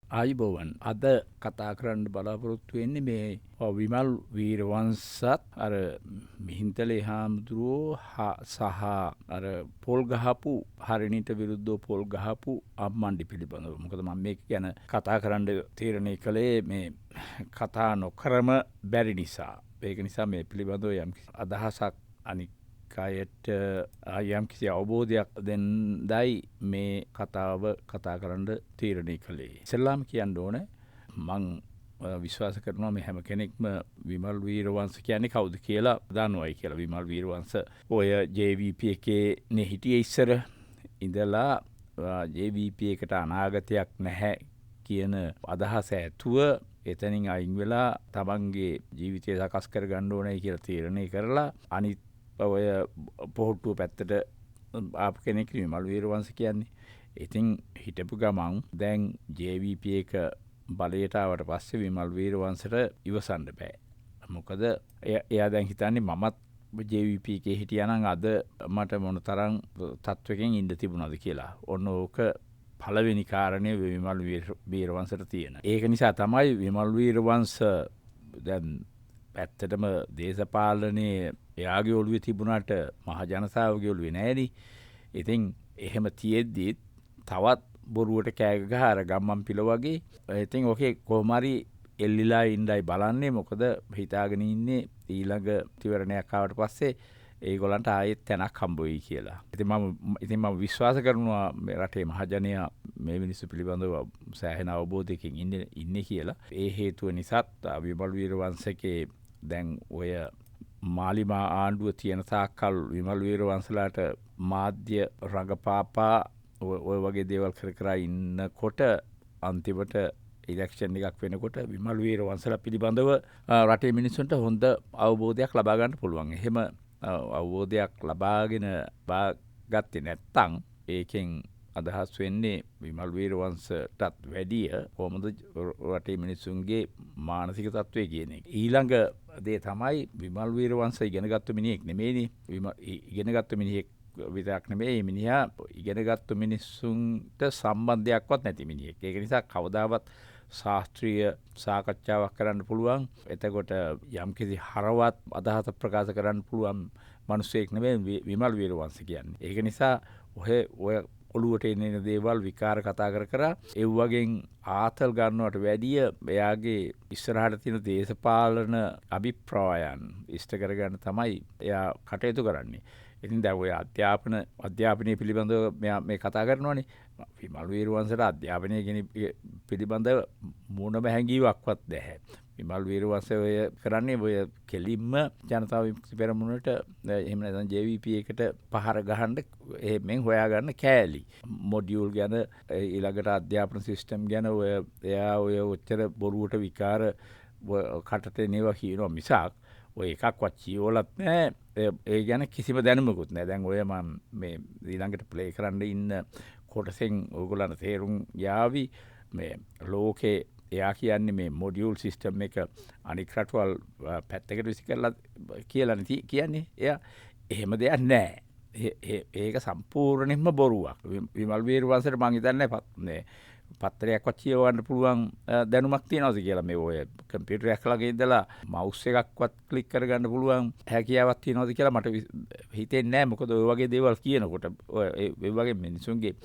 ආයුබෝවන්. අද කතා කරන්න බලාපොරොත්තු වෙන්නේ මේ විමල් වීරවංශත් අර මිහින්තලේ හාමුදුරුවෝ සහ අර පොල් ගහපු හරිණිට විරුද්ධව පොල් ගහපු අම්මණ්ඩි පිළිබඳව. මොකද මම මේක ගැන කතා කරන්න තීරණය කළේ මේ කතා නොකරම බැරි නිසා. ඒක නිසා මේ පිළිබඳව යම්කිසි අදහසක් අනික් අයට යම්කිසි අවබෝධයක් දෙන්නයි මේ කතාව කතා කරන්න තීරණය කළේ. ඉස්සෙල්ලාම කියන්න ඕනේ මං විශ්වාස කරනවා මේ හැම කෙනෙක්ම විමල් වීරවංශ කියන්නේ කවුද කියලා දන්නවයි කියලා. විමල් වීරවංශ ඔය JVP එකේ නේ හිටියේ ඉස්සර ඉඳලා JVP එකට අනාගතයක් නැහැ කියන අදහස ඇතුව එතනින් අයින් වෙලා තමන්ගේ ජීවිතය සකස් කරගන්න ඕනේ කියලා තීරණය කරලා අනිත් ඔය පොහොට්ටුව පැත්තට ආපු කෙනෙක් විමල් වීරවංශ කියන්නේ. ඉතින් හිටපු ගමන් දැන් JVP එක බලයට ආවට පස්සේ විමල් වීරවංශට ඉවසන්න බෑ. මොකද එයා දැන් හිතන්නේ මමත් JVP එකේ හිටියා නම් අද මට මොන තරම් තත්වයකින් ඉන්න තිබුණාද කියලා. ඔන්න ඕක පළවෙනි කාරණය විමල් වීරවංශට තියෙන. ඒක නිසා තමයි විමල් වීරවංශ දැන් ඇත්තටම දේශපාලනයේ එයාගේ ඔළුවේ තිබුණාට මහ ජනතාවගේ ඔළුවේ නෑනේ. ඉතින් එහෙම තියෙද්දිත් තවත් බොරුවට කෑ ගහ අර ගම්මන් පිළ වගේ. ඉතින් ඔකේ කොහොම හරි එල්ලිලා ඉන්නයි බලන්නේ. මොකද හිතාගෙන ඉන්නේ ඊළඟ තිවරණයක් ආවට පස්සේ ඒගොල්ලන්ට ආයෙත් තැනක් හම්බ වෙයි කියලා. ඉතින් මම විශ්වාස කරනවා මේ රටේ මහජනයා මේ මිනිස්සු පිළිබඳව සෑහෙන අවබෝධයකින් ඉන්නේ කියලා. ඒ හේතුව නිසාත් විමල් වීරවංශකේ දැන් ඔය මාලිමා ආණ්ඩුව තියෙන තාක්කල් විමල් වීරවංශලාට මාධ්‍ය රඟපාපා ඔය වගේ දේවල් කර කර ඉන්නකොට අන්තිමට ඉලෙක්ෂන් එකක් වෙනකොට විමල් වීරවංශලා පිළිබඳව රටේ මිනිස්සුන්ට හොඳ අවබෝධයක් ලබා ගන්න පුළුවන්. එහෙම අවබෝධයක් ලබාගෙන ගත්තේ නැත්තම් ඒකෙන් අදහස් වෙන්නේ විමල් වීරවංශටත් වැඩිය කොහොමද රටේ මිනිස්සුන්ගේ මානසික තත්ත්වය කියන එක. ඊළඟ දේ තමයි විමල් වීරවංශ ඉගෙනගත්තු මිනිහෙක් නෙමෙයිනේ. ඉගෙනගත්තු මිනිහෙක් විතරක් නෙමෙයි, මිනිහා ඉගෙනගත්තු මිනිස්සුන්ට සම්බන්ධයක්වත් නැති මිනිහෙක්. ඒක නිසා කවදාවත් ශාස්ත්‍රීය සාකච්ඡාවක් කරන්න පුළුවන්. එතකොට යම්කිසි හරවත් අදහස ප්‍රකාශ කරන්න පුළුවන් මිනිසෙක් නෙමෙයි විමල් වීරවංශ කියන්නේ. ඒක නිසා ඔය ඔළුවට එන එන දේවල් විකාර කතා කර කර ඒ වගේන් ආතල් ගන්නවට වැඩිය එයාගේ ඉස්සරහට තියෙන දේශපාලන අභිප්‍රායන් ඉෂ්ට කරගන්න තමයි එයා කටයුතු කරන්නේ. ඉතින් දැන් ඔය අධ්‍යාපනය පිළිබඳව මෙයා මේ කතා කරනවනේ. විමල් වීරවංශට අධ්‍යාපනය ගැන පිළිබඳව මොනම හැඟීමක්වත් නැහැ. විමල් වීරවංශ ඔය කරන්නේ ඔය කෙලින්ම ජනතා විමුක්ති පෙරමුණට එහෙම නැත්නම් JVP එකට පහර ගහන්න එහෙමෙන් හොයාගන්න කෑලි. මොඩියුල් ගැන ඊළඟට අධ්‍යාපන සිස්ටම් ගැන ඔය එයා ඔය ඔච්චර බොරුවට විකාර කටට එන ඒවා කියනවා මිසක් ඔය එකක්වත් කියවලත් නෑ. ඒ ගැන කිසිම දැනුමකුත් නෑ. දැන් ඔය මම මේ ඊළඟට ප්ලේ කරන්න ඉන්න කොටසෙන් ඔයගොල්ලන්ට තේරුම් යාවි මේ ලෝකේ එයා කියන්නේ මේ මොඩියුල් සිස්ටම් එක අනික් රටවල් පැත්තකට විසි කරලා කියලානේ කියන්නේ. එයා එහෙම දෙයක් නෑ. ඒක සම්පූර්ණයෙන්ම බොරුවක්. විමල් වීරවංශට මං හිතන්නේ මේ පත්‍රයක්වත් කියවන්න පුළුවන් දැනුමක් තියනවද කියලා. මේ ඔය කම්පියුටරයක් ළඟ ඉඳලා මවුස් එකක්වත් ක්ලික් කරගන්න පුළුවන් හැකියාවක් තියනවද කියලා මට හිතෙන්නේ නෑ. මොකද ඔය වගේ දේවල් කියනකොට ඔය ඒ වගේ මිනිසුන්ගේ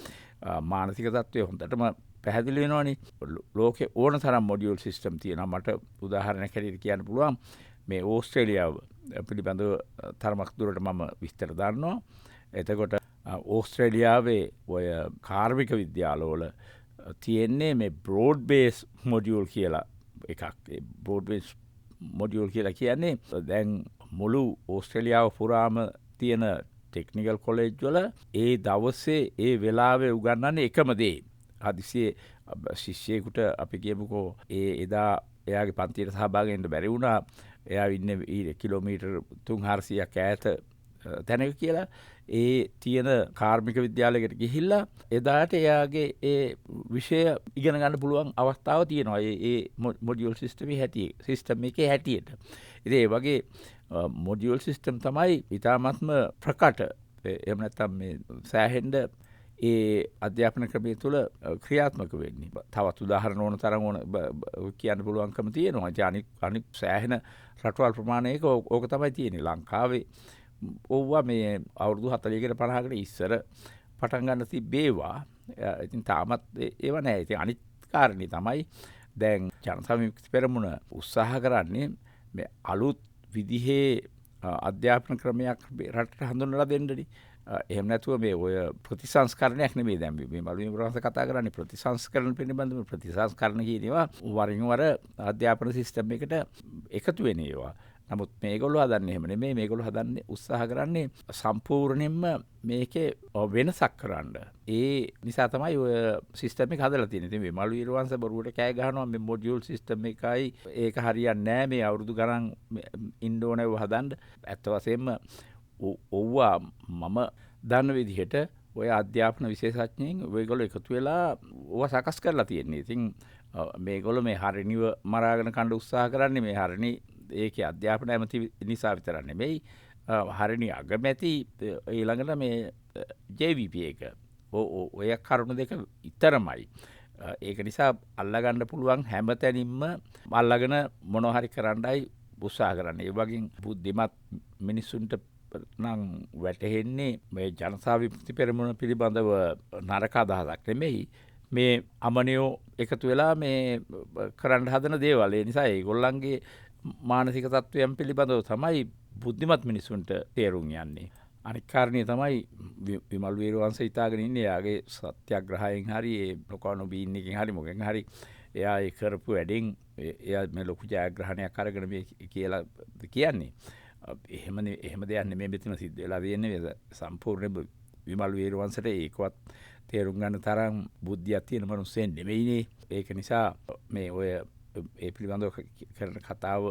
මානසික තත්ත්වය හොඳටම පැහැදිලි වෙනවනේ. ලෝකේ ඕන තරම් මොඩියුල් සිස්ටම් තියෙනවා. මට උදාහරණයක් හැටියට කියන්න පුළුවන් මේ ඕස්ට්‍රේලියාව පිළිබඳව තරමක් දුරට මම විස්තර දන්නවා. එතකොට ඕස්ට්‍රේලියාවේ ඔය කාර්මික විද්‍යාලවල තියෙන්නේ මේ බ්‍රෝඩ් බේස් මොඩියුල් කියලා එකක්. ඒ බ්‍රෝඩ් බේස් මොඩියුල් කියලා කියන්නේ දැන් මුළු ඕස්ට්‍රේලියාව පුරාම තියෙන ටෙක්නිකල් කොලෙජ් වල ඒ දවසේ ඒ වෙලාවේ උගන්වන්නේ එකම දේ. හදිසියේ ශිෂ්‍යයෙකුට අපි කියමුකෝ ඒ එදා එයාගේ පන්තියට සහභාගී වෙන්න බැරි වුණා. එයා ඉන්නේ කිලෝමීටර් 300ක් ඈත තැනක කියලා. ඒ තියෙන කාර්මික විද්‍යාලයකට ගිහිල්ලා එදාට එයාගේ ඒ විෂය ඉගෙන ගන්න පුළුවන් අවස්ථාව තියෙනවා. ඒ මොඩියුල් සිස්ටම් සිස්ටම් එකේ හැටියට. ඉතින් ඒ වගේ මොඩියුල් සිස්ටම් තමයි ඉතාමත්ම ප්‍රකට. එහෙම නැත්නම් මේ සෑහෙන්න ඒ අධ්‍යාපන ක්‍රමය තුළ ක්‍රියාත්මක වෙන්නේ. තවත් උදාහරණ ඕන තරම් ඕන කියන්න පුළුවන්කම තියෙනවා. ඉතින් අනික් සෑහෙන රටවල් ප්‍රමාණයක ඕක තමයි තියෙන්නේ. ලංකාවේ ඕවා මේ අවුරුදු 40කට 50කට ඉස්සර පටන් ගන්න තිබේවා. ඉතින් තාමත් ඒවා නෑ. ඉතින් අනිත් කාරණේ තමයි දැන් ජනතා විමුක්ති පෙරමුණ උත්සාහ කරන්නේ මේ අලුත් විදිහේ අධ්‍යාපන ක්‍රමයක් රටට හඳුන්වලා දෙන්නනේ. එහෙම නැතුව මේ ඔය ප්‍රතිසංස්කරණයක් නෙමෙයි. දැන් මේ මලුවේ ප්‍රවාස කතා කරන්නේ ප්‍රතිසංස්කරණ පිළිබඳව. ප්‍රතිසංස්කරණ කියන ඒවා වරින් වර අධ්‍යාපන සිස්ටම් එකට එකතු වෙන ඒවා. නමුත් මේගොල්ලෝ හදන්නේ එහෙම නෙමෙයි. මේගොල්ලෝ හදන්නේ උත්සාහ කරන්නේ සම්පූර්ණයෙන්ම මේකේ වෙනසක් කරන්න. ඒ නිසා තමයි ඔය සිස්ටම් එක හදලා තියෙන්නේ. ඉතින් විමල් වීරවංශ බොරුවට කෑ ගහනවා මේ මොඩියුල් සිස්ටම් එකයි ඒක හරියන්නේ නෑ, මේ අවුරුදු ගණන් ඉන්න ඕනේ ඔය හදන්න. ඇත්ත වශයෙන්ම ඔව්වා මම දන්න විදිහට ඔය අධ්‍යාපන විශේෂඥයින් ඔයගොල්ලෝ එකතු වෙලා ඕවා සකස් කරලා තියෙන්නේ. ඉතින් මේගොල්ලෝ මේ හරිනිව මරාගෙන කන්න උත්සාහ කරන්නේ මේ හරිනි ඒකේ අධ්‍යාපන ඇමති නිසා විතරක් නෙමෙයි, හරිනි අගමැති ඊළඟට මේ JVP එක ඔය කරුණු දෙක විතරමයි. ඒක නිසා අල්ලගන්න පුළුවන් හැම තැනින්ම අල්ලගෙන මොනවා හරි කරන්නයි උත්සාහ කරන්නේ. ඒ වගේ බුද්ධිමත් මිනිස්සුන්ට නම් වැටහෙන්නේ මේ ජනතා විමුක්ති පෙරමුණ පිළිබඳව නරක අදහසක් නෙමෙයි, මේ අමනියෝ එකතු වෙලා මේ කරන්න හදන දේවල්. ඒ නිසා ඒගොල්ලන්ගේ මානසික තත්ත්වයන් පිළිබඳව තමයි බුද්ධිමත් මිනිස්සුන්ට තේරුම් යන්නේ. අනික් කාරණේ තමයි විමල් වීරවංශ හිතාගෙන ඉන්නේ එයාගේ සත්‍යග්‍රහයෙන් හරි ඒ නොකනොබීන් එකෙන් හරි මොකෙන් හරි එයා ඒ කරපු වැඩෙන් එයා මේ ලොකු ජයග්‍රහණයක් අරගෙන මේ කියලා කියන්නේ. එහෙම දෙයක් නෙමෙයි මෙතන සිද්ධ වෙලා තියෙන්නේ. මේ සම්පූර්ණයෙන්ම විමල් වීරවංශට ඒකවත් තේරුම් ගන්න තරම් බුද්ධියක් තියෙන මනුස්සයෙක් නෙමෙයිනේ. ඒක නිසා මේ ඔය ඒ පිළිබඳව කරන කතාව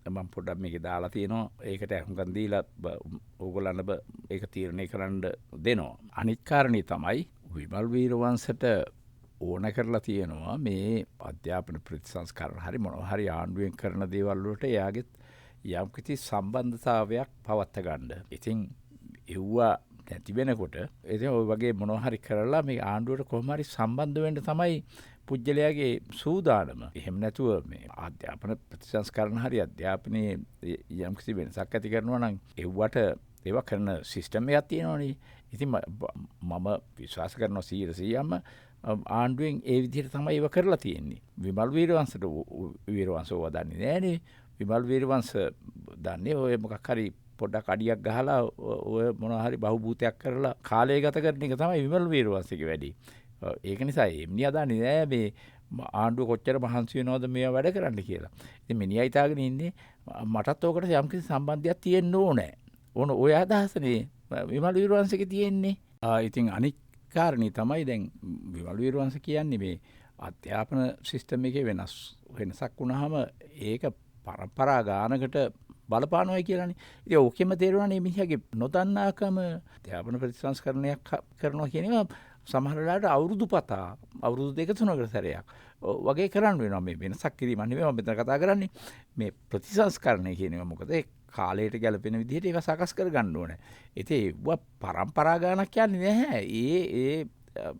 මම පොඩ්ඩක් මේකේ දාලා තියෙනවා. ඒකට අහුම්කම් දීලා ඕගොල්ලන්ට ඒක තීරණය කරන්න දෙනවා. අනිත් කාරණේ තමයි විමල් වීරවංශට ඕන කරලා තියෙනවා මේ අධ්‍යාපන ප්‍රතිසංස්කරණ හරි මොනවා හරි ආණ්ඩුවෙන් කරන දේවල් වලට එයාගේ යම්කිසි සම්බන්ධතාවයක් පවත්ත ගන්න. ඉතින් එව්වා නැති වෙනකොට ඉතින් ඔය වගේ මොනවා හරි කරලා මේ ආණ්ඩුවට කොහොම හරි සම්බන්ධ වෙන්න තමයි පුජ්‍යලයාගේ සූදානම. එහෙම නැතුව මේ අධ්‍යාපන ප්‍රතිසංස්කරණ හරි අධ්‍යාපනයේ යම්කිසි වෙනසක් ඇති කරනවා නම් එව්වට ඒවා කරන සිස්ටම් එකක් තියෙනවනේ. ඉතින් මම විශ්වාස කරනවා 100%ක්ම ආණ්ඩුවෙන් ඒ විදිහට තමයි ඒවා කරලා තියෙන්නේ. විමල් වීරවංශට වීරවංශ ඕවා දන්නේ නෑනේ. විමල් වීරවංශ දන්නේ ඔය මොකක් හරි පොඩ්ඩක් අඩියක් ගහලා ඔය මොනවා හරි බහුබූතයක් කරලා කාලය ගත කරන එක තමයි විමල් වීරවංශගේ වැඩි. ඒක නිසා ඒ මිනිහා දන්නේ නෑ මේ ආණ්ඩුව කොච්චර මහන්සි වෙනවද මේවා වැඩ කරන්න කියලා. ඉතින් මිනිහා හිතාගෙන ඉන්නේ මටත් ඕකට යම්කිසි සම්බන්ධයක් තියෙන්න ඕනේ. ඕන ඔය අදහසනේ විමල් වීරවංශගේ තියෙන්නේ. ඉතින් අනික් කාරණේ තමයි දැන් විමල් වීරවංශ කියන්නේ මේ අධ්‍යාපන සිස්ටම් එකේ වෙනසක් වුණාම ඒක පරම්පරා ගානකට බලපානවායි කියලානේ. ඉතින් ඕකෙම තේරුණා මේ මිනිහාගේ නොදන්නාකම. අධ්‍යාපන ප්‍රතිසංස්කරණයක් කරනවා කියන එක සමහර වෙලාවට අවුරුදු පතා අවුරුදු දෙක තුනකට සැරයක් වගේ කරන්න වෙනවා. මේ වෙනසක් කිරීම නෙමෙයි මම මෙතන කතා කරන්නේ. මේ ප්‍රතිසංස්කරණය කියන එක මොකද ඒ කාලයට ගැලපෙන විදිහට ඒක සකස් කරගන්න ඕනේ. ඉතින් ඒවා පරම්පරා ගානක් යන්නේ නැහැ. ඒ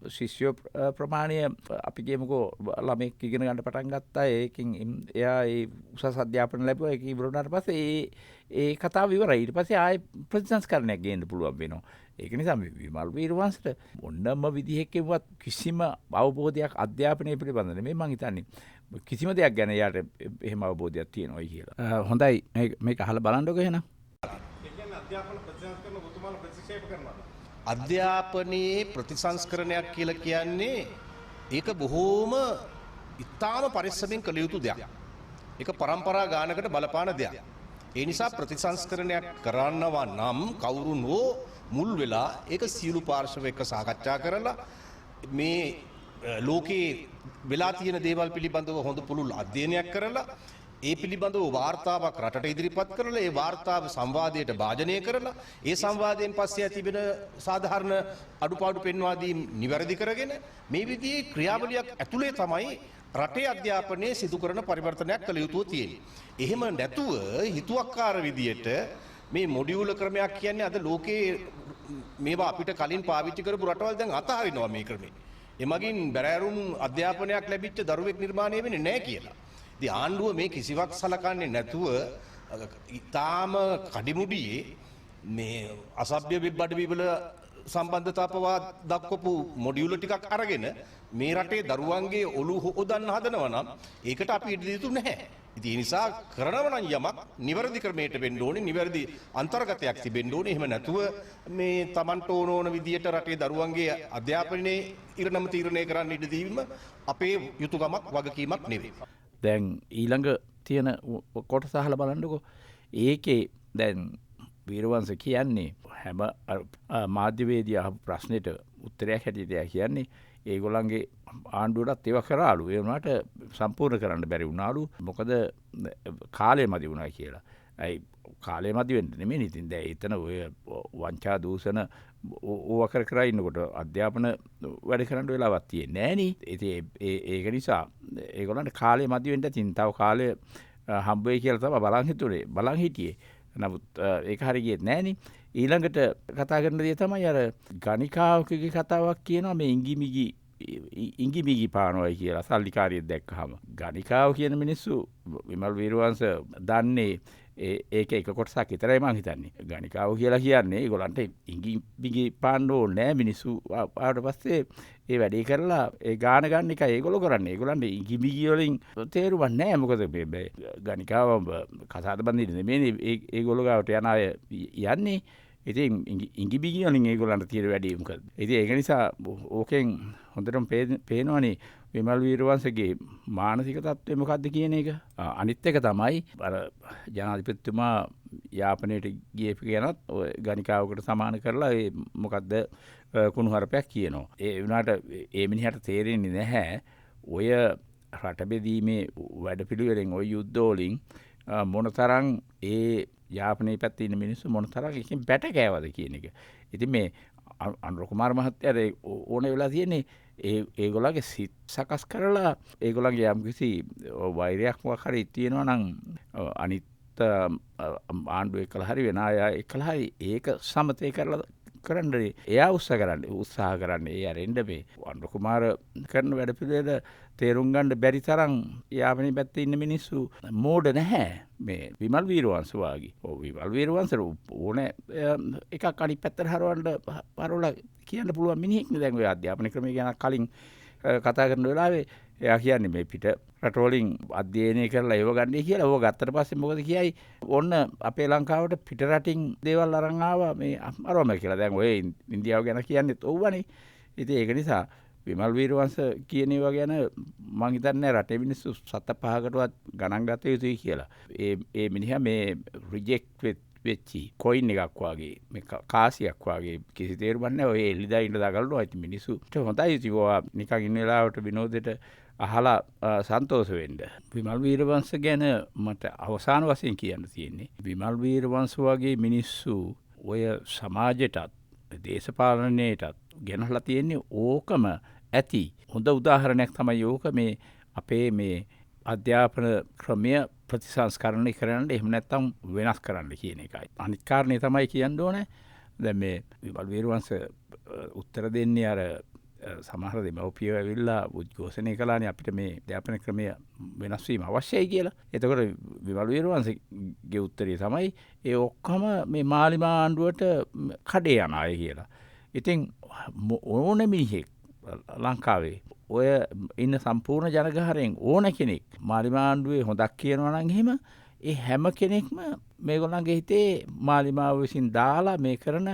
ශිෂ්‍ය ප්‍රමාණය අපි කියමුකෝ ළමෙක් ඉගෙන ගන්න පටන් ගත්තා. ඒකෙන් එයා ඒ උසස් අධ්‍යාපන ලැබුවා. ඒක ඉවර වුණාට පස්සේ ඒ කතාව ඉවරයි. ඊට පස්සේ ආයේ ප්‍රතිසංස්කරණයක් ගේන්න පුළුවන් වෙනවා. ඒක නිසා මේ විමල් වීරවංශට මොනම විදිහකින්වත් කිසිම අවබෝධයක් අධ්‍යාපනය පිළිබඳ නෙමෙයි මං හිතන්නේ. කිසිම දෙයක් ගැන එයාට එහෙම අවබෝධයක් තියෙනවයි කියලා. හොඳයි, මේක අහලා බලන්නකෝ එහෙනම්. ඒ කියන්නේ අධ්‍යාපන ප්‍රතිසංස්කරණ ඔබතුමාලා ප්‍රතික්ෂේප කරනවද? අධ්‍යාපනයේ ප්‍රතිසංස්කරණයක් කියලා කියන්නේ ඒක බොහෝම ඉතාම පරිස්සමෙන් කළ යුතු දෙයක්. ඒක පරම්පරා ගානකට බලපාන දෙයක්. ඒ නිසා ප්‍රතිසංස්කරණයක් කරනවා නම් කවුරුන් හෝ මුල් වෙලා ඒක සියලු පාර්ශ්ව එක්ක සාකච්ඡා කරලා මේ ලෝකේ වෙලා තියෙන දේවල් පිළිබඳව හොඳ පුළුල් අධ්‍යයනයක් කරලා ඒ පිළිබඳව වාර්තාවක් රටට ඉදිරිපත් කරලා ඒ වාර්තාව සංවාදයට භාජනය කරලා ඒ සංවාදයෙන් පස්සේ ඇතිවෙන සාධාරණ අඩුපාඩු පෙන්වා දීම් නිවැරදි කරගෙන මේ විදිහේ ක්‍රියාවලියක් ඇතුලේ තමයි රටේ අධ්‍යාපනයේ සිදු කරන පරිවර්තනයක් කළ යුතුව තියෙන්නේ. එහෙම නැතුව හිතුවක්කාර විදියට මේ මොඩියුල ක්‍රමයක් කියන්නේ අද ලෝකයේ මේවා අපිට කලින් පාවිච්චි කරපු රටවල් දැන් අතහරිනවා මේ ක්‍රමේ. එමගින් බැරෑරුම් අධ්‍යාපනයක් ලැබිච්ච දරුවෙක් නිර්මාණය වෙන්නේ නැහැ කියලා. ඉතින් ආණ්ඩුව මේ කිසිවක් සලකන්නේ නැතුව ඉතාම කඩිමුඩියේ මේ අසභ්‍ය වෙබ් අඩවිවල සම්බන්ධතා පවා දක්වපු මොඩියුල ටිකක් අරගෙන මේ රටේ දරුවන්ගේ ඔලු හොදන්න හදනවා නම් ඒකට අපි ඉඩ දිය යුතු නැහැ. ඉතින් ඒ නිසා කරනව නම් යමක් නිවැරදි ක්‍රමයට වෙන්න ඕනේ, නිවැරදි අන්තර්ගතයක් තිබෙන්න ඕනේ. එහෙම නැතුව මේ Tamanට ඕන ඕන විදියට රටේ දරුවන්ගේ අධ්‍යාපනයේ ඉරණම තීරණය කරන්න ඉඩ දීම අපේ යුතුයකමක් වගකීමක් නෙවෙයි. දැන් ඊළඟ තියෙන කොටස අහලා බලන්නකෝ. ඒකේ දැන් වීරවංශ කියන්නේ හැම මාධ්‍යවේදියා අහපු ප්‍රශ්නෙට උත්තරයක් හැටියට එයා කියන්නේ ඒගොල්ලන්ගේ ආණ්ඩුවටත් ඒවා කරාලු. ඒ වුණාට සම්පූර්ණ කරන්න බැරි වුණාලු. මොකද කාලය මදි වුණා කියලා. ඇයි කාලය මදි වෙන්න නෙමෙයි ඉතින් දැන් එතන ඔය වංචා දූෂණ ඕවා කර කර ඉන්නකොට අධ්‍යාපන වැඩ කරන්න වෙලාවක් තියෙන්නේ නෑනේ. ඉතින් ඒක නිසා ඒගොල්ලන්ට කාලය මදි වෙන්න ඉතින් තව කාලය හම්බ වෙයි කියලා තමයි බලන් හිතුවේ. බලන් හිටියේ. නමුත් ඒක හරි ගියෙත් නෑනේ. ඊළඟට කතා කරන දේ තමයි අර ගණිකාවකගේ කතාවක් කියනවා මේ ඉඟිමිගි පානවයි කියලා සල්ලිකාරියෙක් දැක්කහම. ගණිකාව කියන මිනිස්සු විමල් වීරවංශ දන්නේ ඒක එක කොටසක් විතරයි මං හිතන්නේ. ගණිකාව කියලා කියන්නේ ඒගොල්ලන්ට ඉඟිමිගි පාන්න ඕනේ නෑ. මිනිස්සු ආවට පස්සේ ඒ වැඩේ කරලා ඒ ගාන ගන්න එකයි ඒගොල්ලෝ කරන්නේ. ඒගොල්ලන්ට ඉඟිමිගි වලින් තේරුමක් නෑ. මොකද මේ ගණිකාව කසාද බඳින්න නෙමෙයිනේ ඒගොල්ලෝ ගාවට යන අය යන්නේ. ඉතින් ඉඟිබිගි වලින් ඒගොල්ලන්ට තියෙන වැඩේ මොකද? ඉතින් ඒක නිසා ඕකෙන් හොඳටම පේනවනේ විමල් වීරවංශගේ මානසික තත්ත්වය මොකද්ද කියන එක. අනිත් එක තමයි අර ජනාධිපතිතුමා යාපනයට ගියපු ගැනත් ඔය ගණිකාවකට සමාන කරලා ඒ මොකද්ද කුණුහරුපයක් කියනවා. ඒ වුණාට ඒ මිනිහට තේරෙන්නේ නැහැ ඔය රට බෙදීමේ වැඩපිළිවෙලෙන් ඔය යුද්ධ වලින් මොනතරම් ඒ යාපනයේ පැත්තේ ඉන්න මිනිස්සු මොනතරම් එකකින් බැට කෑවද කියන එක. ඉතින් මේ අනුර කුමාර මහත්තයාට ඕන වෙලා තියෙන්නේ ඒගොල්ලන්ගේ සිත් සකස් කරලා ඒගොල්ලන්ගේ යම්කිසි වෛරයක් මොකක් හරි තියෙනවා නම් අනිත් ආණ්ඩුව එක්කලා හරි වෙන අය එක්කලා හරි ඒක සමතේ කරලා කරන්න එයා උත්සාහ කරන්නේ. ඒ අරින්න මේ අනුර කුමාර කරන වැඩපිළිවෙල තේරුම් ගන්න බැරි තරම් යාපනයේ පැත්තේ ඉන්න මිනිස්සු මෝඩ නැහැ මේ විමල් වීරවංශ වාගේ. ඔව් විමල් වීරවංශ ඕනේ එකක් අනිත් පැත්තට හරවලා කියන්න පුළුවන් මිනිහෙක් නේ. දැන් ඔය අධ්‍යාපන ක්‍රමය ගැන කලින් කතා කරන වෙලාවේ එයා කියන්නේ මේ පිට රටවලින් අධ්‍යයනය කරලා ඒව ගන්නයි කියලා. ඕව ගත්තට පස්සේ මොකද කියයි? ඔන්න අපේ ලංකාවට පිට රටින් දේවල් අරන් ආවා මේ අරවම කියලා. දැන් ඔය ඉන්දියාව ගැන කියන්නේත් ඔව්වනේ. ඉතින් ඒක නිසා විමල් වීරවංශ කියන ඒවා ගැන මං හිතන්නේ රටේ මිනිස්සු සත පහකටවත් ගණන් ගත යුතුයි කියලා. ඒ මිනිහා මේ රිජෙක්ට් වෙච්චි කොයින් එකක් වගේ මේ කාසියක් වගේ කිසි තේරුමක් නැහැ. ඔය එල්ලිදා ඉන්න දගලනවා. ඉතින් මිනිස්සුට හොඳයි ඉතින් ඔයා නිකන් ඉන්න වෙලාවට විනෝදෙට අහලා සන්තෝෂ වෙන්න. විමල් වීරවංශ ගැන මට අවසාන වශයෙන් කියන්න තියෙන්නේ විමල් වීරවංශ වගේ මිනිස්සු ඔය සමාජයටත් දේශපාලනයටත් ගෙනහලා තියෙන්නේ ඕකම ඇති. හොඳ උදාහරණයක් තමයි ඕක මේ අපේ මේ අධ්‍යාපන ක්‍රමය ප්‍රතිසංස්කරණය කරන්න එහෙම නැත්නම් වෙනස් කරන්න කියන එකයි. අනිත් කාරණේ තමයි කියන්න ඕනේ දැන් මේ විමල් වීරවංශ උත්තර දෙන්නේ අර සමහර දෙමව්පියෝ ඇවිල්ලා උද්ඝෝෂණය කළානේ අපිට මේ අධ්‍යාපන ක්‍රමය වෙනස් වීම අවශ්‍යයි කියලා. එතකොට විමල් වීරවංශගේ උත්තරේ තමයි ඒ ඔක්කොම මේ මාලිමා ආණ්ඩුවට කඩේ යන අය කියලා. ඉතින් ඕන මිනිහෙක් ලංකාවේ ඔය ඉන්න සම්පූර්ණ ජනගහරයෙන් ඕන කෙනෙක් මාලිමා ආණ්ඩුවේ හොඳක් කියනවා නම් එහෙම ඒ හැම කෙනෙක්ම මේගොල්ලන්ගේ හිතේ මාලිමාව විසින් දාලා මේ කරන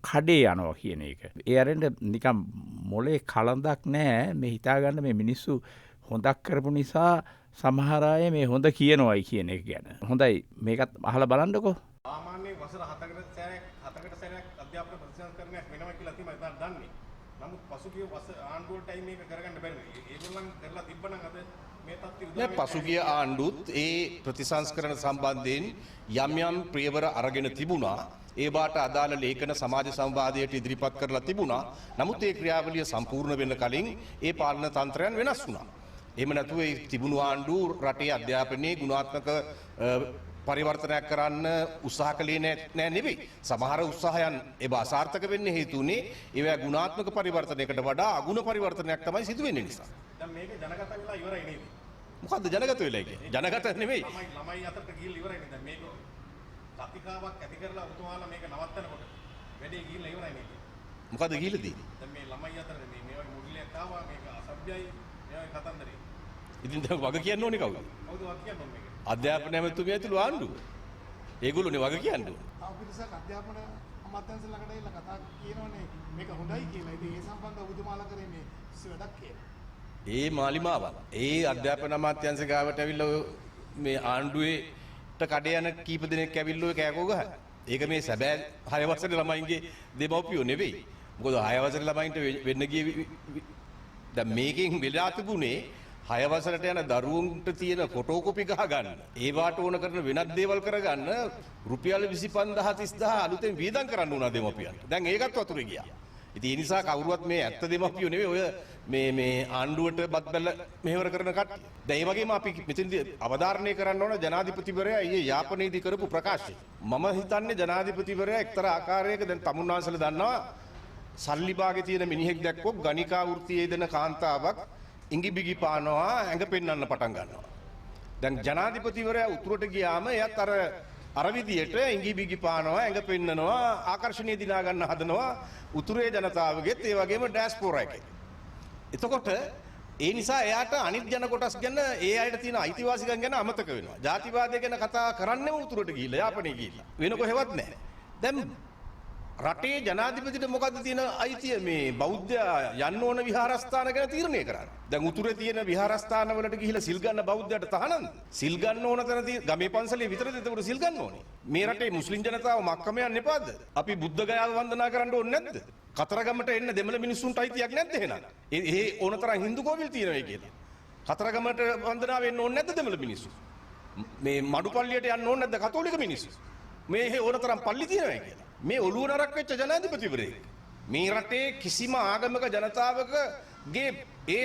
කඩේ යනවා කියන එක. ඒ අරෙන්ද නිකන් මොලේ කලඳක් නෑ මේ හිතාගන්න මේ මිනිස්සු හොඳක් කරපු නිසා සමහර අය මේ හොඳ කියනවායි කියන එක ගැන. හොඳයි මේකත් අහලා බලන්නකෝ. සාමාන්‍යයෙන් වසර 7කට සැරයක් අධ්‍යාපන ප්‍රතිසංස්කරණයක් වෙනවා කියලා තමයි දන්නේ. නමුත් පසුගිය වසර ආණ්ඩුව ටයිම් එක කරගන්න බැරි වුණා. ඒගොල්ලන් කරලා තිබ්බනම් අද මේ තත්ත්වය උදා නෑ. පසුගිය ආණ්ඩුත් ඒ ප්‍රතිසංස්කරණ සම්බන්ධයෙන් යම් යම් ප්‍රියවර අරගෙන තිබුණා. ඒ බාට අදාළ ලේඛන සමාජ සංවාදයට ඉදිරිපත් කරලා තිබුණා. නමුත් ඒ ක්‍රියාවලිය සම්පූර්ණ වෙන්න කලින් ඒ පාලන තන්ත්‍රයන් වෙනස් වුණා. එහෙම නැතුව ඒ තිබුණු ආණ්ඩු රටේ අධ්‍යාපනයේ ගුණාත්මක පරිවර්තනයක් කරන්න උත්සාහ කළේ නෑ නෙවෙයි. සමහර උත්සාහයන් ඒව අසාර්ථක වෙන්න හේතු වුණේ ඒවා ගුණාත්මක පරිවර්තනයකට වඩා අගුණ පරිවර්තනයක් තමයි සිදු වෙන්නේ නිසා. දැන් මේක ජනගත වෙලා ඉවරයි නේද? මොකද්ද ජනගත වෙලා කියන්නේ? ජනගත නෙවෙයි. ළමයි අතරට ගිහිල්ලා ඉවරයි නේද? දැන් මේක කතිකාවක් ඇති කරලා ඔබතුමාලා මේක නවත්තනකොට වැඩේ ගිහිල්ලා ඉවරයි නේද? මොකද්ද ගිහිල්ලා තියෙන්නේ? දැන් මේ ළමයි අතර මේ වගේ මුඩිලයක් ආවා, මේක අසභ්‍යයි, මේ වගේ කතන්දරේ. ඉතින් දැන් වග කියන්න ඕනේ කවුද? කවුද වග කියන්න ඕනේ මේක? අධ්‍යාපන ඇමතිතුමිය ඇතුළු ආණ්ඩුව. ඒගොල්ලෝනේ වග කියන්න ඕනේ. තව පිරිසක් අධ්‍යාපන අමාත්‍යාංශ ළඟට ඇවිල්ලා කතා කියනවනේ මේක හොඳයි කියලා. ඉතින් ඒ සම්බන්ධව ඔබතුමාලා කරේ මේ කිසි වැඩක් කියලා. ඒ මාලිමාවක්. ඒ අධ්‍යාපන අමාත්‍යාංශ ගාවට ඇවිල්ලා ඔය මේ ආණ්ඩුවේට කඩ යන කීප දෙනෙක් ඇවිල්ලා ඔය කෑකෝ ගහන. ඒක මේ සැබෑ 6 වසරේ ළමයින්ගේ දෙමව්පියෝ නෙවෙයි. මොකද 6 වසරේ ළමයින්ට වෙන්න ගියේ දැන් මේකෙන් වෙලා තිබුණේ 6 වසරට යන දරුවන්ට තියෙන ෆොටෝකොපි ගහ ගන්න, ඒ වාට ඕන කරන වෙනත් දේවල් කරගන්න රුපියල් 25000 30000 අලුතෙන් වියදම් කරන්න උනා දෙමව්පියන්ට. දැන් ඒකත් වතුරේ ගියා. ඉතින් ඒ නිසා කවුරුවත් මේ ඇත්ත දෙමව්පියෝ නෙවෙයි ඔය මේ මේ ආණ්ඩුවට බත් බැල මෙහෙවර කරන කට්ටිය. දැන් ඒ වගේම අපි මෙතනදී අවධාරණය කරන්න ඕන ජනාධිපතිවරයා ඊයේ යාපනයේදී කරපු ප්‍රකාශය. මම හිතන්නේ ජනාධිපතිවරයා එක්තරා ආකාරයක දැන් තමුන්වහන්සේලා දන්නවා සල්ලි බාගේ තියෙන මිනිහෙක් දැක්කොත් ගණිකා වෘත්තියේ යෙදෙන කාන්තාවක් ඉඟි බිගි පානවා, ඇඟ පෙන්වන්න පටන් ගන්නවා. දැන් ජනාධිපතිවරයා උතුරට ගියාම එයත් අර විදියට ඉඟි බිගි පානවා, ඇඟ පෙන්නනවා, ආකර්ෂණීය දිනා ගන්න හදනවා උතුරේ ජනතාවගෙත් ඒ වගේම ඩයස්පෝරා එකේ. එතකොට ඒ නිසා එයාට අනිත් ජන කොටස් ගැන ඒ අයට තියෙන අයිතිවාසිකම් ගැන අමතක වෙනවා. ජාතිවාදය ගැන කතා කරන්නෙම උතුරට ගිහිල්ලා, යාපනයේ ගිහිල්ලා. වෙන කොහෙවත් නැහැ. දැන් රටේ ජනාධිපතිට මොකද්ද තියෙන අයිතිය මේ බෞද්ධ යන්න ඕන විහාරස්ථාන ගැන තීරණය කරන්න? දැන් උතුරේ තියෙන විහාරස්ථාන වලට ගිහිල්ලා සිල් ගන්න බෞද්ධයට තහනම්ද? සිල් ගන්න ඕන තැන ගමේ පන්සලේ විතරද එතකොට සිල් ගන්න ඕනේ? මේ රටේ මුස්ලිම් ජනතාව මක්කම යන්න එපාද? අපි බුද්ධ ගයාව වන්දනා කරන්න ඕනේ නැද්ද? කතරගමට එන්න දෙමළ මිනිස්සුන්ට අයිතියක් නැද්ද එහෙනම්? ඒ ඕන තරම් හින්දු කෝවිල් තියෙනවා කියලා. කතරගමට වන්දනා වෙන්න ඕනේ නැද්ද දෙමළ මිනිස්සු? මේ මඩුපල්ලියට යන්න ඕනේ නැද්ද කතෝලික මිනිස්සු? මේ ඕන තරම් පල්ලි තියෙනවා කියලා. මේ ඔළුව නරක් වෙච්ච ජනාධිපතිවරයෙක්. මේ රටේ කිසිම ආගමක ජනතාවකගේ ඒ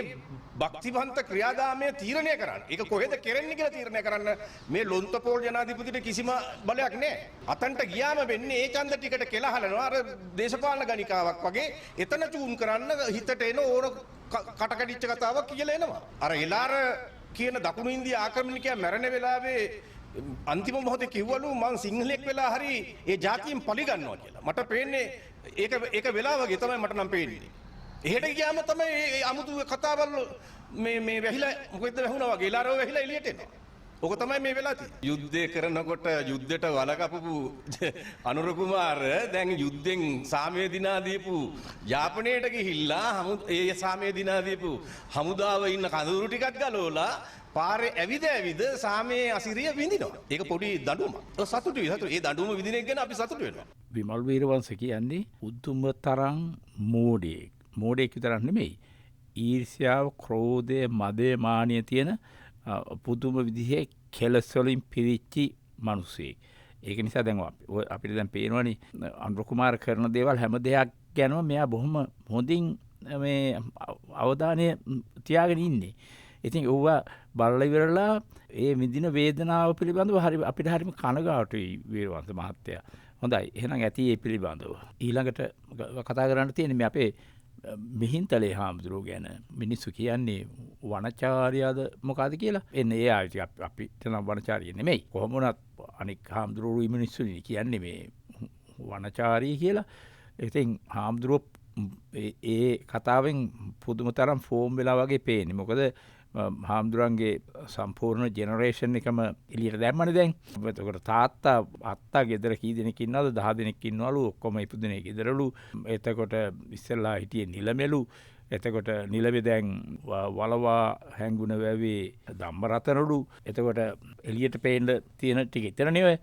භක්තිවන්ත ක්‍රියාදාමය තීරණය කරන්න, ඒක කොහෙද කෙරෙන්නේ කියලා තීරණය කරන්න මේ ලොන්තපෝල් ජනාධිපතිට කිසිම බලයක් නැහැ. අතන්ට ගියාම වෙන්නේ ඒ ඡන්ද ටිකට කෙලහලනවා, අර දේශපාලන ගණිකාවක් වගේ එතන චූන් කරන්න හිතට එන ඕන කටකඩිච්ච කතාවක් කියලා එනවා. අර එලාර කියන දකුණු ඉන්දිය ආක්‍රමණිකයා මැරෙන වෙලාවේ අන්තිම මොහොතේ කිව්වලු මං සිංහලෙක් වෙලා හරි ඒ ජාතියෙන් පලි ගන්නවා කියලා. මට පේන්නේ ඒක වෙලා වගේ තමයි මට නම් පේන්නේ. එහෙට ගියාම තමයි ඒ අමුතු කතාවල් මේ මේ වැහිලා මොකෙද්ද වැහුණා වගේ එලාරව වැහිලා එළියට එනවා. ඕක තමයි මේ වෙලා තියෙන්නේ. යුද්ධය කරනකොට යුද්ධයට වල කපපු අනුර කුමාර දැන් යුද්ධෙන් සාමය දිනා දීපු යාපනයට ගිහිල්ලා ඒ සාමය දිනා දීපු හමුදාව ඉන්න කඳුරු ටිකක් ගලවලා පාරේ ඇවිද ඇවිද සාමයේ අසිරිය විඳිනවා. ඒක පොඩි දඬුවමක්. ඒක සතුටුයි. සතුටු. ඒ දඬුවම විඳින එක ගැන අපි සතුටු වෙනවා. විමල් වීරවංශ කියන්නේ උතුම් තරම් මෝඩයෙක්. මෝඩයෙක් විතරක් නෙමෙයි. ඊර්ෂ්‍යාව, ක්‍රෝධය, මදය, මානිය තියෙන පුදුම විදිහේ කෙලස් වලින් පිරිච්චි මිනිසෙක්. ඒක නිසා දැන් අපිට දැන් පේනවනේ අනුර කුමාර කරන දේවල් හැම දෙයක් ගැනම මෙයා බොහොම හොඳින් මේ අවධානය තියාගෙන ඉන්නේ. ඉතින් ඕවා බලලා ඉවරලා ඒ විඳින වේදනාව පිළිබඳව හරි අපිට හරිම කනගාටුයි වීරවංශ මහත්තයා. හොඳයි, එහෙනම් ඇති ඒ පිළිබඳව. ඊළඟට කතා කරන්න තියෙන්නේ මේ අපේ මිහින්තලේ හාමුදුරුවෝ ගැන. මිනිස්සු කියන්නේ වනචාරියාද මොකಾದ කියලා. එන්නේ ඒ ආයු ටික අපිට නම් වනචාරිය නෙමෙයි. කොහොම වුණත් අනික් හාමුදුරුවෝ මිනිස්සු කියන්නේ මේ වනචාරී කියලා. ඉතින් හාමුදුරුවෝ ඒ කතාවෙන් පුදුම තරම් ෆෝම් වෙලා වගේ පේන්නේ. මොකද හාමුදුරන්ගේ සම්පූර්ණ ජෙනරේෂන් එකම එළියට දැම්මනේ දැන්. එතකොට තාත්තා අත්තා ගෙදර කී දෙනෙක් ඉන්නවද? 10 දෙනෙක් ඉන්නවලු. ඔක්කොම ඉපදුනේ ගෙදරලු. එතකොට ඉස්සෙල්ලා හිටියේ නිලමෙලු. එතකොට නිලමෙ දැන් වලවා හැංගුණ වැවේ ධම්මරතනලු. එතකොට එළියට පේන්න තියෙන ටික ඉතරනේ ඔය.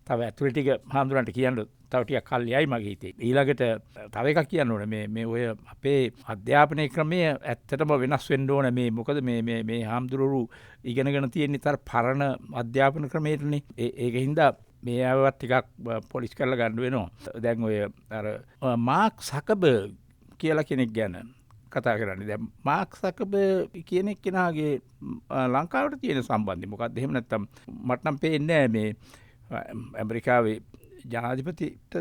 තව ඇතුළේ ටික හාමුදුරන්ට කියන්න තව ටිකක් කල් යයි මගේ හිතේ. ඊළඟට තව එකක් කියන්න ඕනේ. මේ මේ ඔය අපේ අධ්‍යාපනයේ ක්‍රමය ඇත්තටම වෙනස් වෙන්න ඕනේ. මේ මොකද මේ මේ මේ හාමුදුරුවෝ ඉගෙනගෙන තියෙන්නේ තර පරණ අධ්‍යාපන ක්‍රමයටනේ. ඒක හින්දා මේ ආවත් ටිකක් පොලිෂ් කරලා ගන්න වෙනවා. දැන් ඔය අර මාක් සකබර්ග් කියලා කෙනෙක් ගැන කතා කරන්නේ. දැන් මාක් සකබර්ග් කියන එක්කෙනාගේ ලංකාවට තියෙන සම්බන්ධය මොකක්ද? එහෙම නැත්තම් මට නම් පේන්නේ නෑ මේ ඇමරිකාවේ ජනාධිපතිට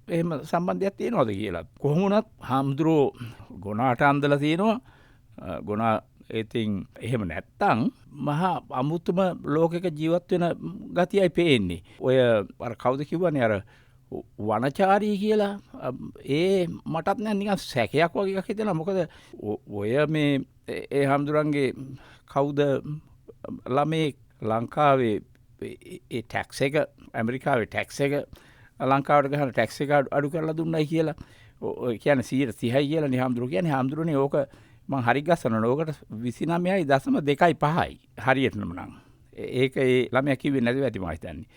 එහෙම සම්බන්ධයක් තියෙනවද කියලා. කොහොම වුණත් හාමුදුරුවෝ ගොනාට අන්දලා තියෙනවා. ගොනා ඉතින් එහෙම නැත්තම් මහා අමුතුම ලෝකයක ජීවත් වෙන ගතියයි පේන්නේ. ඔය අර කවුද කිව්වනේ අර වනචාරී කියලා. ඒ මටත් නෑ නිකන් සැකයක් වගේ එකක් හිතෙනවා. මොකද ඔය මේ ඒ හාමුදුරන්ගේ කවුද ළමේ ලංකාවේ ඒ ටැක්ස් එක ඇමරිකාවේ ටැක්ස් එක ලංකාවට ගහන ටැක්ස් එක අඩු කරලා දුන්නයි කියලා. ඔය කියන්නේ 130යි කියලා නේ හාමුදුරුවෝ කියන්නේ. හාමුදුරුවනේ ඕක මං හරි ගස්සනවා. ඕකට 29.25යි හරියටම නම්. ඒක ඒ ළමයා කිව්වේ නැතුව ඇති මං හිතන්නේ.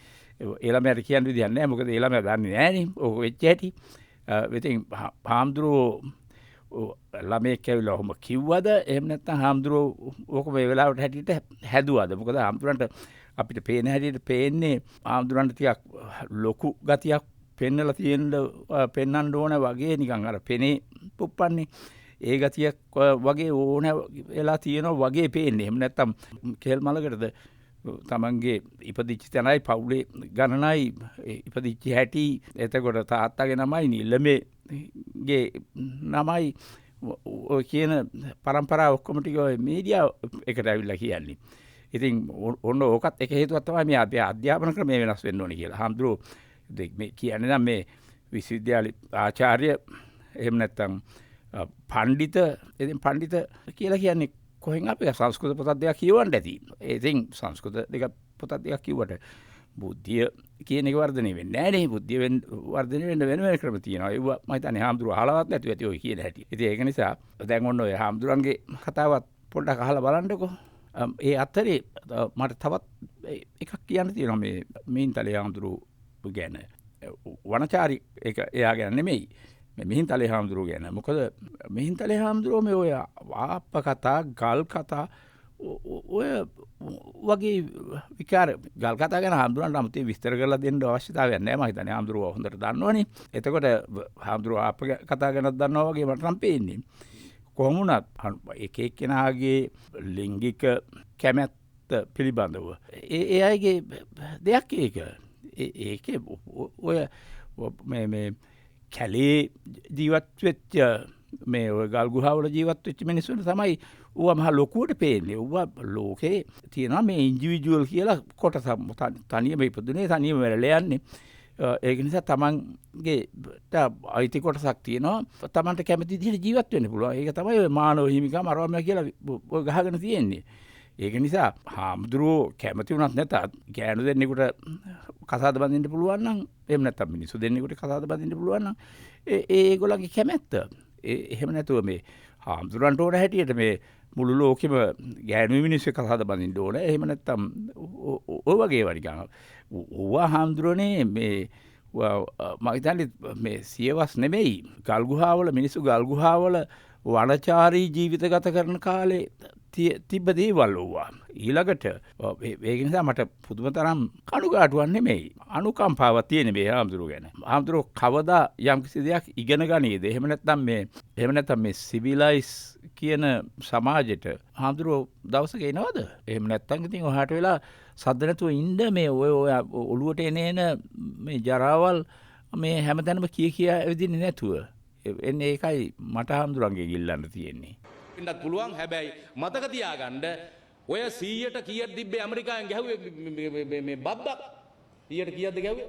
ඒ ළමයාට කියන්න විදියක් නෑ. මොකද ඒ ළමයා දන්නේ නෑනේ ඕක වෙච්ච හැටි. ඉතින් හාමුදුරුවෝ ළමයෙක් ඇවිල්ලා ඔහොම කිව්වද? එහෙම නැත්නම් හාමුදුරුවෝ ඕක මේ වෙලාවට හැටියට හැදුවද? මොකද හාමුදුරන්ට අපිට පේන හැටියට පේන්නේ හාමුදුරන්ට ටිකක් ලොකු ගතියක් පෙන්නලා තියෙන්න පෙන්නන්න ඕන වගේ නිකන් අර පෙනේ පුප්පන්නේ. ඒ ගතියක් වගේ ඕන වෙලා තියෙනවා වගේ පේන්නේ. එහෙම නැත්නම් කෙල් මලකටද තමන්ගේ ඉපදිච්ච තැනයි පවුලේ ගණනයි ඉපදිච්ච හැටි එතකොට තාත්තගේ නමයි නිලමේගේ නමයි ඔය කියන පරම්පරාව ඔක්කොම ටික ඔය මීඩියා එකට ඇවිල්ලා කියන්නේ. ඉතින් ඔන්න ඕකත් එක හේතුවක් තමයි මේ අපේ අධ්‍යාපන ක්‍රමය වෙනස් වෙන්න ඕනේ කියලා. හාමුදුරුවෝ මේ කියන්නේ නම් මේ විශ්වවිද්‍යාල ආචාර්ය එහෙම නැත්නම් පණ්ඩිත, ඉතින් පණ්ඩිත කියලා කියන්නේ කොහෙන් අපි සංස්කෘත පොතක් දෙකක් කියවන්න ඇති. ඉතින් සංස්කෘත දෙකක් පොතක් දෙකක් කිව්වට බුද්ධිය කියන එක වර්ධනය වෙන්නේ නෑ නේ. බුද්ධිය වර්ධනය වෙන්න වෙන වෙන ක්‍රම තියෙනවා. ඒවා මම හිතන්නේ හාමුදුරුවෝ අහලවත් නැතුව ඇති ඔය කියන හැටි. ඉතින් ඒක නිසා දැන් ඔන්න ඔය හාමුදුරන්ගේ කතාවත් පොඩ්ඩක් අහලා බලන්නකෝ. ඒ අතරේ මට තවත් එකක් කියන්න තියෙනවා මේ මිහින්තලේ හාමුදුරුවෝ ගැන. වනචාරි එක එයා ගැන නෙමෙයි. මේ මිහින්තලේ හාමුදුරුවෝ ගැන. මොකද මිහින්තලේ හාමුදුරුවෝ මේ ඔය ආප්ප කතා, ගල් කතා ඔය වගේ විකාර ගල් කතා ගැන හාමුදුරන්ට අමුතුවෙන් විස්තර කරලා දෙන්න අවශ්‍යතාවයක් නෑ මම හිතන්නේ. හාමුදුරුවෝ හොඳට දන්නවනේ. එතකොට හාමුදුරුවෝ ආප්ප කතා ගැනත් දන්නවා වගේ මට නම් පේන්නේ. කොහොම වුණත් එක එක්කෙනාගේ ලිංගික කැමැත්ත පිළිබඳව ඒ අයගේ දෙයක් ඒක. ඒකේ ඔය මේ මේ කැලේ ජීවත් වෙච්ච මේ ඔය ගල් ගුහාවල ජීවත් වෙච්ච මිනිස්සුන්ට තමයි ඌවා මහා ලොකුවට පේන්නේ. ඌවා ලෝකේ තියෙනවා මේ ඉන්ඩිවිජුවල් කියලා කොටස. තනියම ඉපදුනේ තනියම මැරෙලා යන්නේ. ඒක නිසා තමන්ගේ අයිති කොටසක් තියෙනවා. තමන්ට කැමති විදිහට ජීවත් වෙන්න පුළුවන්. ඒක තමයි ඔය මානව හිමිකම් අරවා මේවා කියලා ඔය ගහගෙන තියෙන්නේ. ඒක නිසා හාමුදුරුවෝ කැමති වුණත් නැතත් ගෑනු දෙන්නෙකුට කසාද බඳින්න පුළුවන් නම්, එහෙම නැත්නම් මිනිස්සු දෙන්නෙකුට කසාද බඳින්න පුළුවන් නම් ඒ ඒගොල්ලන්ගේ කැමැත්ත. ඒ එහෙම නැතුව මේ හාමුදුරන්ට ඕන හැටියට මේ මුළු ලෝකෙම ගෑනු මිනිස්සු කසාද බඳින්න ඕන. එහෙම නැත්නම් ඔය වගේ ඒවා නිකන් ඕවා හාමුදුරනේ මේ මම හිතන්නේ මේ සියවස් නෙමෙයි ගල් ගුහාවල මිනිස්සු ගල් ගුහාවල වනචාරී ජීවිත ගත කරන කාලේ තිබ්බ දේවල් ඕවා. ඊළඟට ඒක නිසා මට පුදුම තරම් කනුගාටුවක් නෙමෙයි අනුකම්පාවක් තියෙන මේ හාමුදුරුවෝ ගැන. හාමුදුරුවෝ කවදා යම්කිසි දෙයක් ඉගෙන ගනීද? එහෙම නැත්නම් මේ සිවිලයිස් කියන සමාජෙට හාමුදුරුවෝ දවසක එනවද? එහෙම නැත්නම් ඉතින් ඔහාට වෙලා සද්ද නැතුව ඉන්න මේ ඔය ඔය ඔළුවට එන එන මේ ජරාවල් මේ හැමතැනම කිය කියා ඇවිදින්නේ නැතුව. එන්නේ ඒකයි මට හාමුදුරන්ගේ ඉල්ලන්න තියෙන්නේ. වෙන්නත් පුළුවන්. හැබැයි මතක තියාගන්න ඔය 100ට කීයක් තිබ්බේ ඇමරිකාවෙන් ගැහුවේ මේ බබ්බක් 100ට කීයක්ද ගැහුවේ?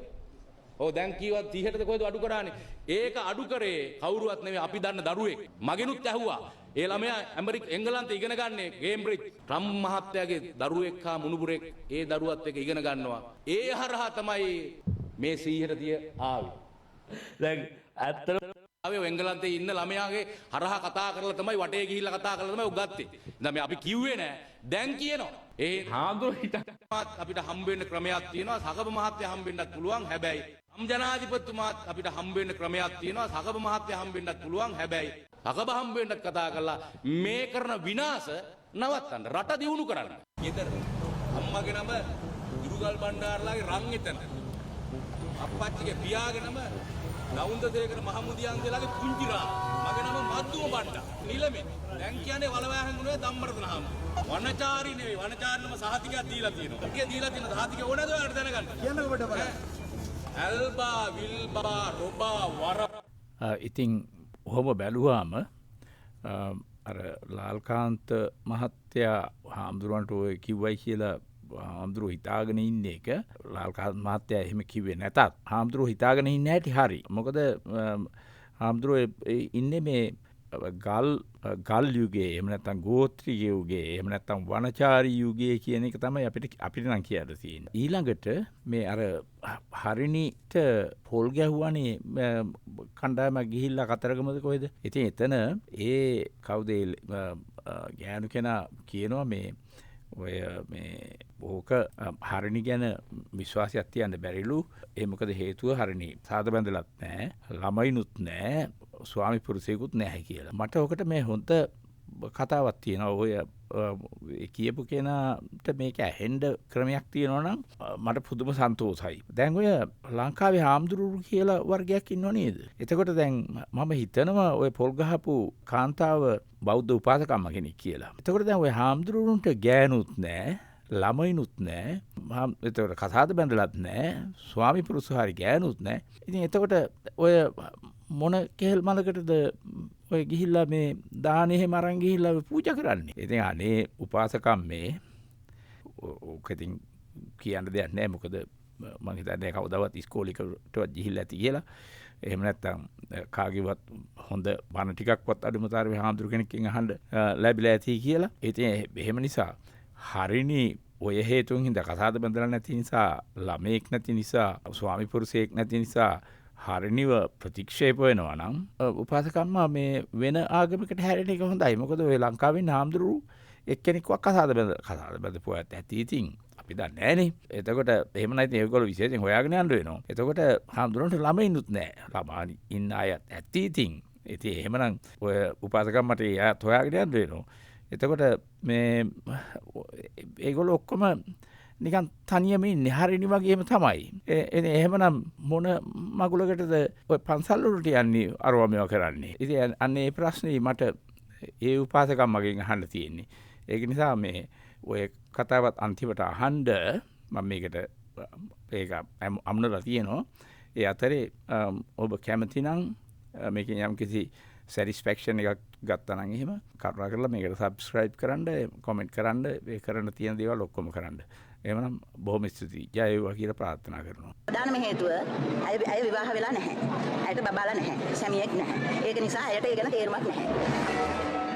ඔව් දැන් කීවත් 30ටද කොහෙද අඩු කරානේ? ඒක අඩු කරේ කවුරුවත් නෙවෙයි අපි දන්න දරුවෙක්. මගෙනුත් ඇහුවා. ඒ ළමයා ඇමරික එංගලන්තේ ඉගෙන ගන්නේ කේම්බ්‍රිජ්. ට්‍රම්ප් මහත්තයාගේ දරුවෙක් හා මුණුබුරෙක් ඒ දරුවත් එක්ක ඉගෙන ගන්නවා. ඒ හරහා තමයි මේ 100ට 30 ආවේ. දැන් ඇත්තටම ආවේ එංගලන්තේ ඉන්න ළමයාගේ හරහා කතා කරලා තමයි වටේ ගිහිල්ලා කතා කරලා තමයි උගත්තේ. දැන් මේ අපි කිව්වේ නෑ. දැන් කියනවා. ඒ හාමුදුරුවෝ හිටන් අපිට හම්බ වෙන්න ක්‍රමයක් තියෙනවා. සකබ මහත්තයා හම්බ වෙන්නත් පුළුවන්. හැබැයි ජනාධිපතිතුමාත් අපිට හම්බ වෙන්න ක්‍රමයක් තියෙනවා. සකබ මහත්තයා හම්බ වෙන්නත් පුළුවන්. හැබැයි සකබ හම්බ වෙන්නත් කතා කරලා මේ කරන විනාශ නවත්තන්න, රට දියුණු කරන්න. ගෙදර අම්මගේ නම ඉරුගල් බණ්ඩාරලාගේ රන් එතන. අප්පච්චිගේ පියාගේ නම නවුන්දසේකර මහමුදියන්සේලාගේ පුංචි රා. මගේ නම මද්දුම බණ්ඩා. නිලමේ. දැන් කියන්නේ වලවෑ හැංගුණේ ධම්මරතන හාමුදුරුවෝ. වනචාරී නෙවෙයි, වනචාරී නම සහතිකයක් දීලා තියෙනවා. ඒකේ දීලා තියෙන සහතිකය ඕනේද ඔයාලට දැනගන්න? කියන්නකෝ පොඩ්ඩක් බලන්න. ඇල්බා විල්බා රොබා වර. ඉතින් ඔහොම බැලුවාම අර ලාල්කාන්ත මහත්තයා හාමුදුරුවන්ට ඔය කිව්වයි කියලා හාමුදුරුවෝ හිතාගෙන ඉන්න එක, ලාල්කාන්ත මහත්තයා එහෙම කිව්වේ නැතත් හාමුදුරුවෝ හිතාගෙන ඉන්න හැටි හරි. මොකද හාමුදුරුවෝ ඉන්නේ මේ ගල් යුගයේ, එහෙම නැත්නම් ගෝත්‍රික යුගයේ, එහෙම නැත්නම් වනචාරී යුගයේ කියන එක තමයි අපිට නම් කියන්න තියෙන්නේ. ඊළඟට මේ අර හරිණිට පොල් ගැහුවානේ කණ්ඩායමක් ගිහිල්ලා කතරගමද කොහෙද? ඉතින් එතන ඒ කවුද ඒ ගෑනු කෙනා කියනවා මේ ඔය මේ ඕක හරිණි ගැන විශ්වාසයක් තියන්න බැරිලු. ඒ මොකද හේතුව හරිණි සාද බැඳලත් නෑ, ළමයිනුත් නෑ, ස්වාමි පුරුෂයෙකුත් නැහැ කියලා. මට ඔකට මේ හොඳ කතාවක් තියෙනවා. ඔය කියපු කෙනාට මේක ඇහෙන්න ක්‍රමයක් තියෙනවා නම් මට පුදුම සන්තෝෂයි. දැන් ඔය ලංකාවේ හාමුදුරුවෝ කියලා වර්ගයක් ඉන්නව නේද? එතකොට දැන් මම හිතනවා ඔය පොල් ගහපු කාන්තාව බෞද්ධ උපාසකම්ම කෙනෙක් කියලා. එතකොට දැන් ඔය හාමුදුරුවන්ට ගෑනුත් නෑ, ළමයිනුත් නෑ, එතකොට කසාද බැඳලත් නෑ, ස්වාමි පුරුෂ හරි ගෑනුත් නෑ. ඉතින් එතකොට ඔය මොන කෙහෙල් මලකටද ඔය ගිහිල්ලා මේ දානෙ එහෙම අරන් ගිහිල්ලා පූජා කරන්නේ? ඉතින් අනේ උපාසකම් මේ ඕක ඉතින් කියන්න දෙයක් නෑ. මොකද මං හිතන්නේ කවදාවත් ඉස්කෝලේකටවත් ගිහිල්ලා ඇති කියලා. එහෙම නැත්නම් කාගේවත් හොඳ බණ ටිකක්වත් අඩුම තරමේ හාමුදුරු කෙනෙක්ගෙන් අහන්න ලැබිලා ඇති කියලා. ඉතින් එහෙම නිසා හරිණි ඔය හේතුන් හින්දා කසාද බැඳලා නැති නිසා, ළමයෙක් නැති නිසා, ස්වාමි පුරුෂයෙක් නැති නිසා හරිණිව ප්‍රතික්ෂේප වෙනවා නම් උපාසකම්මා මේ වෙන ආගමකට හැරෙන එක හොඳයි. මොකද ඔය ලංකාවේ හාමුදුරුවෝ එක්කෙනෙක්වත් කසාද බැඳපු අයත් ඇති. ඉතින් අපි දන්නේ නෑනේ. එතකොට එහෙම නැත්නම් ඒගොල්ලෝ විශේෂයෙන් හොයාගෙන යන්න වෙනවා. එතකොට හාමුදුරුවන්ට ළමයිනුත් නෑ. ළමා ඉන්න අයත් ඇති ඉතින්. ඉතින් එහෙමනම් ඔය උපාසකම්මට ඒ අයත් හොයාගෙන යන්න වෙනවා. එතකොට මේ ඒගොල්ලෝ ඔක්කොම නිකන් තනියම ඉන්නේ හරිණි වගේම තමයි. එහෙමනම් මොන මගුලකටද ඔය පන්සල් වලට යන්නේ අරවා මේවා කරන්නේ? ඉතින් අන්න ඒ ප්‍රශ්නේ මට ඒ උපාසකම් මගෙන් අහන්න තියෙන්නේ. ඒක නිසා මේ ඔය කතාවත් අන්තිමට අහන්න මම මේකට ඒක අමුණලා තියෙනවා. ඒ අතරේ ඔබ කැමති නම් මේකෙන් යම්කිසි සැටිස්ෆැක්ෂන් එකක් ගත්තා නම් එහෙම කරුණා කරලා මේකට සබ්ස්ක්‍රයිබ් කරන්න, කමෙන්ට් කරන්න, ඒ කරන්න තියෙන දේවල් ඔක්කොම කරන්න. එහෙමනම් බොහොම ස්තුතියි. ජය වේවා කියලා ප්‍රාර්ථනා කරනවා. ප්‍රධානම හේතුව අය විවාහ වෙලා නැහැ. ඇයට බබාලා නැහැ. සැමියෙක් නැහැ. ඒක නිසා ඇයට ඒ ගැන තේරුමක් නැහැ.